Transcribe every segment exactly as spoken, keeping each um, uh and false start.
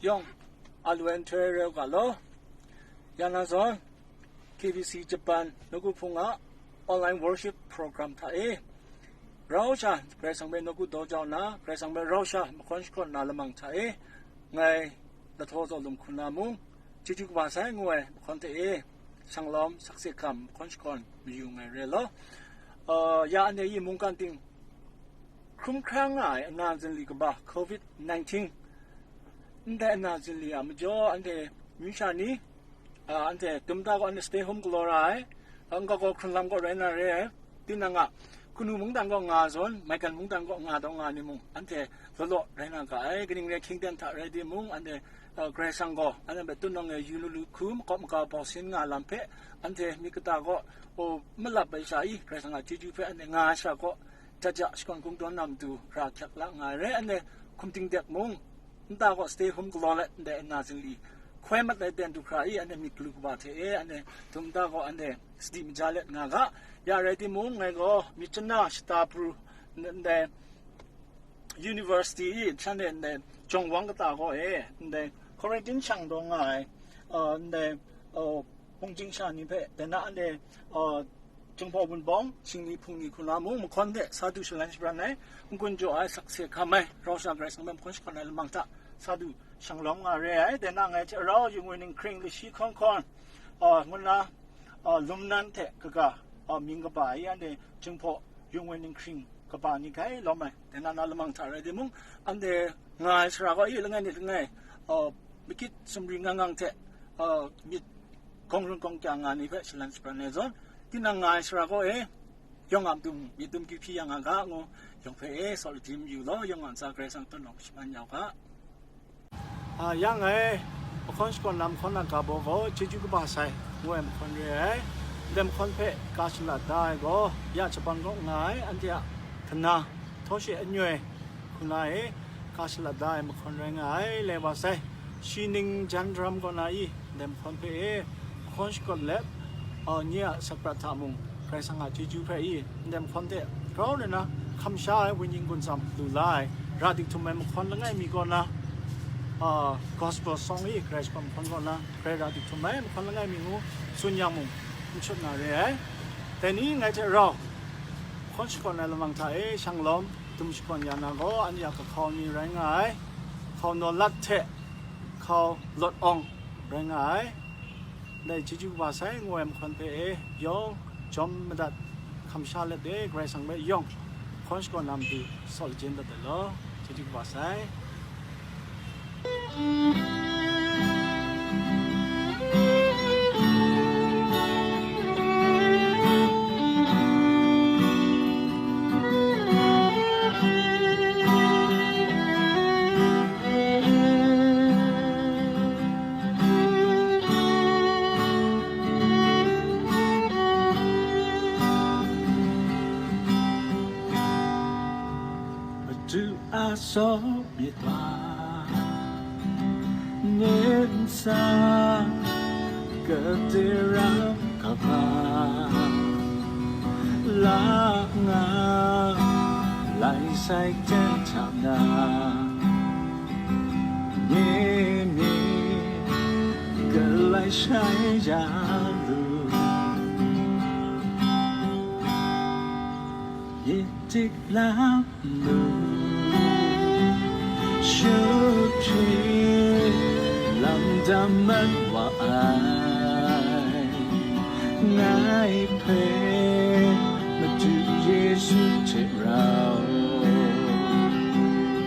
Yawng, a lu ai nhtoi rai u ga law. Ya na zawn, K B C Japan nawku hpung a online worship program hta e, rau sha Karai Kasang hpe nawku daw jau nna, Karai Kasang hpe rau sha mahkawn shakawn na lamang hta e, ngai Lahtaw Zaw Lum hku na mung, chyeju kaba sai ngu ai mahkawn hte e, shanglawm sakse hkam mahkawn shakawn mayu nngai re law. Uh, ya anhte yi mungkan ting hkrum hkra nga ai ana zinli kaba covid nineteen, ndai ana zinli a majaw anhte myu sha ni, a, anhte tum ta gaw anhte stay home galaw ra ai, a, nkau gaw hkrun lam gaw rai na re ai, tinang a, kanu mungdan gaw nga zawn, maigan mungdan gaw nga daw nga ni mung, anhte law law rai na ga ai, kaning rai hkying ten hta rai timung, anhte, a, Karai Kasang gaw anhte hpe tun nawng e yu lu lu hku, makawp maga bau sin nga lam hpe, anhte myit kata gaw, o, malap ai sha i, Karai Kasang a chyeju hpe anhte nga ai sha gaw, jaja shakawn kungdawn na matu ra hkyak la nga ai rai, anhte hkum ting dek mung, nta gaw stay home galaw let ndai ana zinli hkoi mat ai ten du hkra i, anhte myit galu kaba hte e, anhte dum nta gaw anhte sadi maja let nga ga. Ya rai timung, ngai gaw myit chana shata pru ndai university i, shanhte ndai jawng wang kata gaw e, ndai quarantine shang daw nga ai, uh, ndai, uh, hpung chying sha ni hpe, dai na anhte, uh, Jinghpaw Wunpawng, shingni hpung ni hku na mung, mahkawn hte sa du shalan shabran ai, n-gun jaw ai, sakse hkam ai, rau sha Karai Kasang hpe mahkawn shakawn ai lamang hta, sa du shanglawm nga re ai, dai na ngai hte rau yung ai ninghkring lashi hkawn hkawn, uh, ngu na, uh, lum nan hte kaga, uh, mying kaba ai, anhte Jinghpaw yung ai ninghkring kaba ni gai lawm ai, dai na na lamang hta rai timung, anhte nga ai sara gaw, i langai nit langai, uh, makit sumri ngang ngang hte, uh, myit gawng run gawng kya nga ni hpe shalan shabran ai zawn, tinang nga ai sara gaw e, yawng a matu myit dum kyu hpyi ya nga ga ngu, yawng hpe e, sawt lajim yu law, yawng a ntsa Karai Kasang tut nawng shaman ya u ga. A, yang e, mahkawn shakawn lam hkawn a ga baw gaw, chyeju kaba sai, ngu ai mahkawn re ai. Ndai mahkawn hpe ka shalat da ai gaw, ya Japan kaw nga ai, anhte a kana, htaw she anyoi, hku na e, ka shalat da ai mahkawn rai nga ai, lai wa sai. Shi ning jan daram kaw na i, ndai mahkawn hpe e, mahkawn shakawn let, uh, nye a sakprat hta mung, Karai Kasang a chyeju hpe i, ndai mahkawn hte grau nna, hkam sha ai wenyi n-gun tsam lu la ai, ra dik htum ai mahkawn langai mi kaw na, uh, gospel song i, Karai shakawn mahkawn kaw na, grai ra dik htum ai mahkawn langai mi ngu tsun yang mung, n shut na re ai. Dai ni ngai hte rau, mahkawn shakawn ai lamang hta e, shanglawm, dum shakawn ya na gaw, anhte a kahkau ni rai nga ai, hkau Nawlat hte hkau Lawt Awng rai nga ai. Ndai chyeju kaba sai ngu ai mahkawn hpe e yawng jawm madat hkam sha let e, Karai Kasang hpe yawng hkawn shakawn na matu sawt lajin dat ai law, chyeju kaba sai. Madu a saw myit wa, nsa kade ram kaba la nga, lai sai ten hta na, nye mi galai shai ya lu. Dik lam lu, shu hpyi lam dam mat wa ai, ngai hpe Madu Yesu hte rau,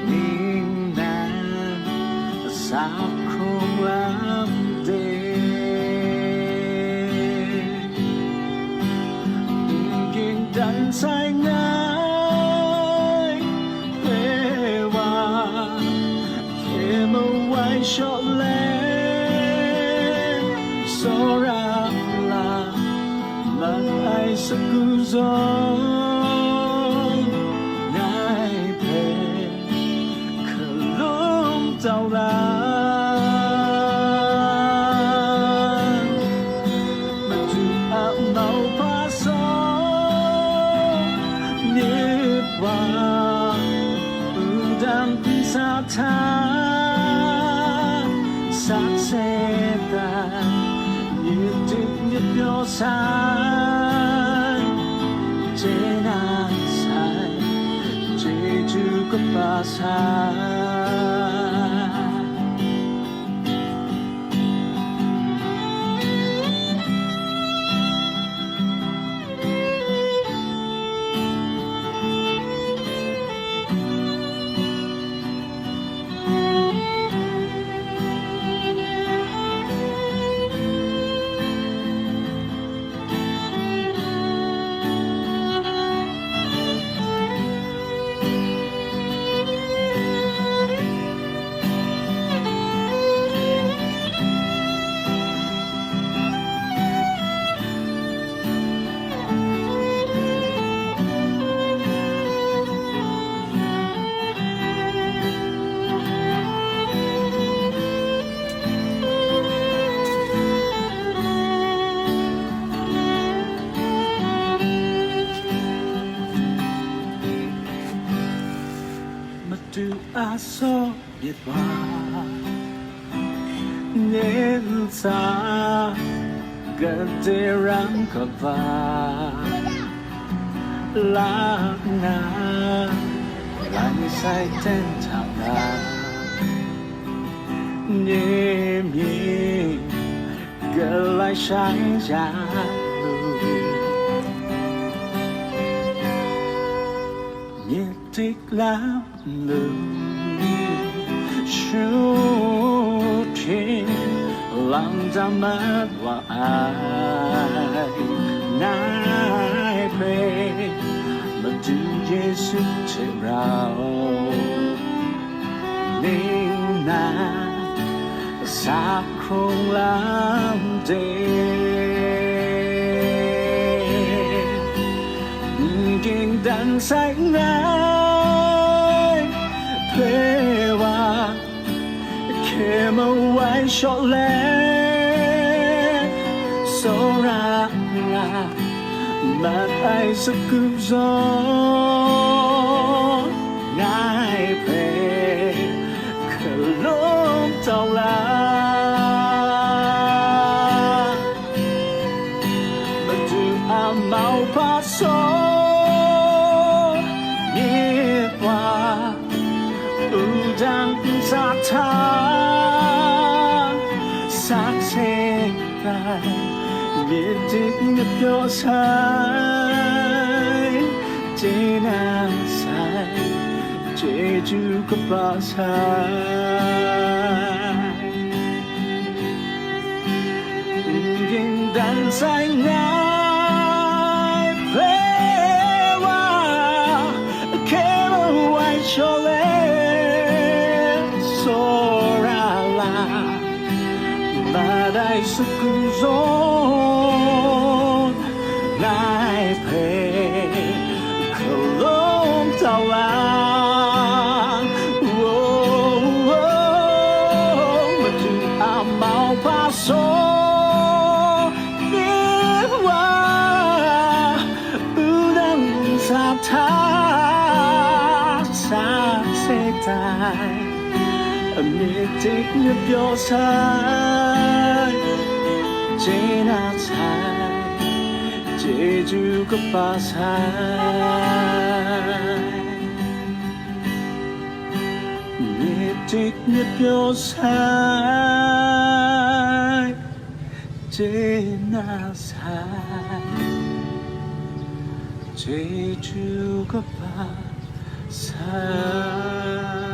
ning nan a sa hkrung lam de. N-gun dan sai ngai hpe wa, hkye mawai shawt let, tsawra la mat ai sagu zawn, ngai hpe hkalum tau la, Madu a mauhpa sawng myit wa, wudang pyi sa hta, Satan, myit dik myit pyaw sai, chye na sai, chyeju kaba sai. Madu a saw myit wa, ntsa gade ram kaba, la nna, lai sai ten hta na, nemyi galai shai ya lu, myit dik lam lu, shu hte lam da mat wa ai, ngai hpe Madu Yesu hte rau, ning na sa hkrung lam de, n ging dan sai ngai hpe wa, hkye mawai shaw let, tsawra nga mat ai sagu zawn, ngai hpe hkalum tau la. Madu a mauhpa saw myit wa, wudang ntsa hta sakse ai, myit dik myit pyaw sai, chye na sai, chyeju kaba sai. N ging dan sai ngai hpe wa, hkye mawai shaw let, tsawra nga mat ai sagu zawn, ngai hpe hkalum tau la. Wo, wo, Madu a mauhpa saw myit wa, wudang ntsa hta sakse ai, myit dik myit pyaw sai, chye na sai, chyeju kaba sai, myit dik myit pyaw sai, chye na sai, chyeju kaba sai.